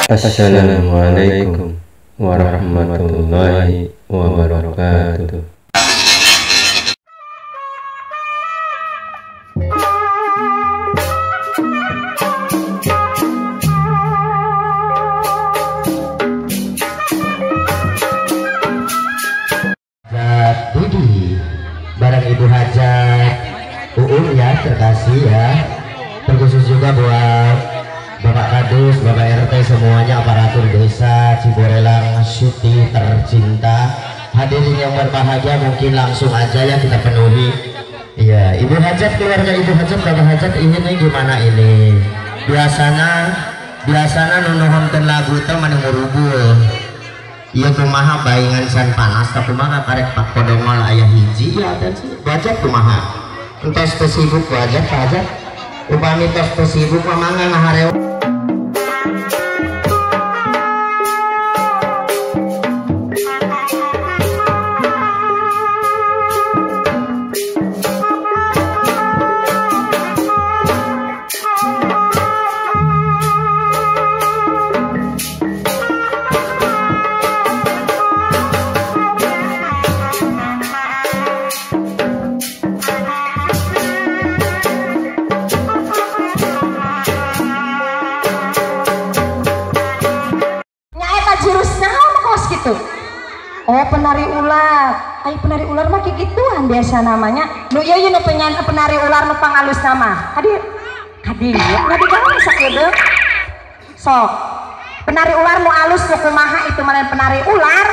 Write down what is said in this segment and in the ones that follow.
Assalamualaikum warahmatullahi wabarakatuh. Hajat Budi bareng Ibu Hajat Uung ya, terkasih ya. Terkhusus juga buat Bapak Kadus, Bapak RT, semuanya aparatur desa Ciborelang City tercinta. Hadirin yang berbahagia, mungkin langsung aja ya kita penuhi. Iya, Ibu Hajat, keluarga Ibu Hajat, Bapak Hajat, ini gimana ini? Biasana nunuhunkeun lagu teh mani ngurubul. Ieu kumaha baingan san panas tah kumaha karek pak kodongol aya hiji ya teh Hajat kumaha? Entos teu sibuk Hajat, Pak Hajat. Upami tos teu sibuk mah mangga ngahareup. Oh, penari ular. Ai penari ular mah kikituan biasa namanya. Nu ieu nu penari ular nu pangalus nama. Kadi kadi ngadigawe sakedeung. Sok. Penari ular nu alus nu kumaha itu mah penari ular.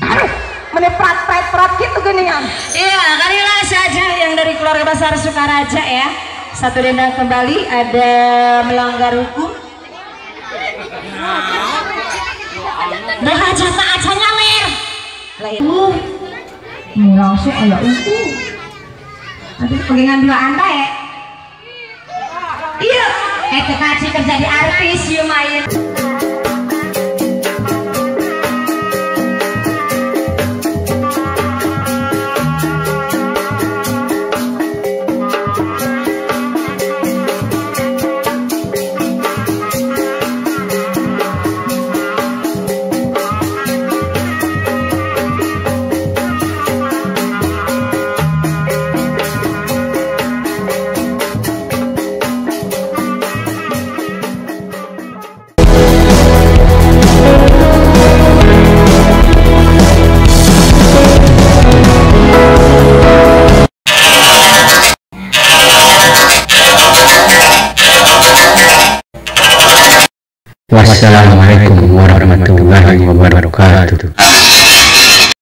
Aduh, meni prat-prat-prat gitu geuningan. Iya, kalilah saja yang dari keluarga besar Sukaraja ya. Satu dendang kembali ada melanggar hukum. Berhajat tak aja nyawer. Ini langsung kayak itu. Aduh, pengen dua anda ya. Iya, kekaci kerja di artis yuk main. Wassalamualaikum warahmatullahi wabarakatuh.